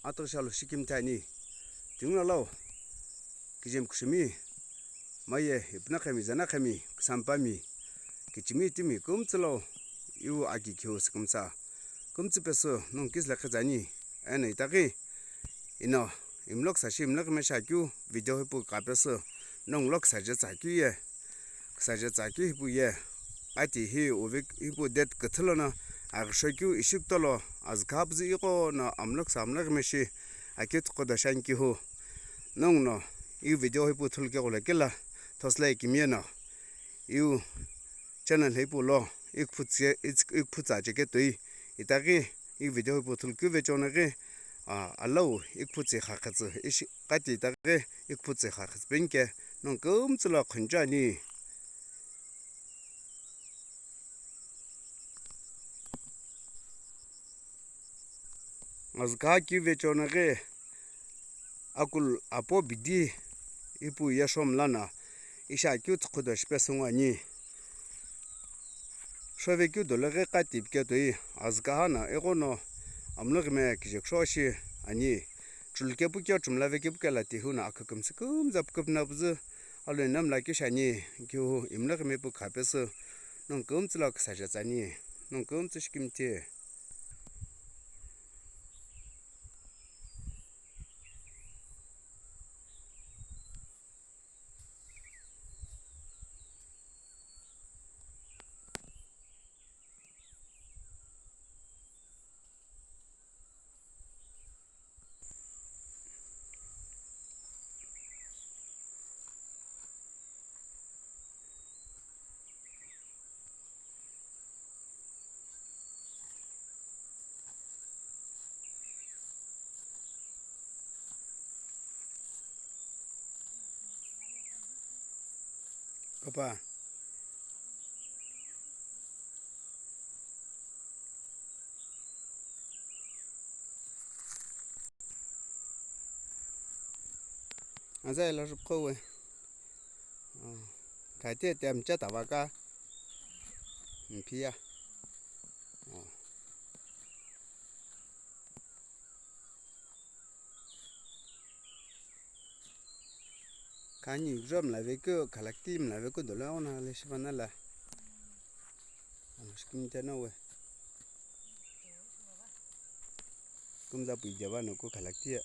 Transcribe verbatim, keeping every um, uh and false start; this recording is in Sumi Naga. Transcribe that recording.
atughi shalo shikimthi ani. Tinguna lau, kijemi kushumi, maye ipuna khami, zana khami, kusampami, kichimi timi, kumtsu lau, iu aki kiu sikumtsa, kumtsu pesu, nongu kisu lakhi zani, eno itaghi, ino, imlok sashi imlok mesha kiu, video hipu kapesu, nongu lok saje tsa kiu ye. Kusaje tsa keu hipu ye, ati hi uvi hipu date küthü lono aghüsho keu ishi kutolo azü kha püzü ighono amlok sa amlok meshi akeu thukhu do shani kihu. Nonguno iu video hipu thulu keghulo kela thosla ikimiye no iu channel hipu lo ikuphu tse-, ik-, ikuphu tsa cheke toi itaghi. Iu video hipu thulu keu vecheo no ghi, a, alau ikuphu tsi kha khütsü ishi kati itaghi ikuphu tsi kha khütsü penike nongu kumtsu lo khunju ani. Azü kha keu vecheo no ghi akulu apo bidi ipu yesho mlana ishi akeu thukhu do shipe süngu ani. Shove keu dolo ghi kati pike toi azü kaha no ighono amlok me kije kusho shi ani. Chulu kepu keu chumla ve kepu kela tihu no akükümsü kumza püküpüna püzü alo inamla keu shani kihu imlok me pu kha pesü nongu kumtsu lo kusaje tsani nongu kumtsu shikimthi. Papa. Aza ila rupqo we. Kati ete amcha tavaka. Mpia. Kani gjo mla vekeu, khalakiti mla vekeu dolo aghono le shivana la. Ano shikimthi no we. Kumza pui java no ku khalakiti ya.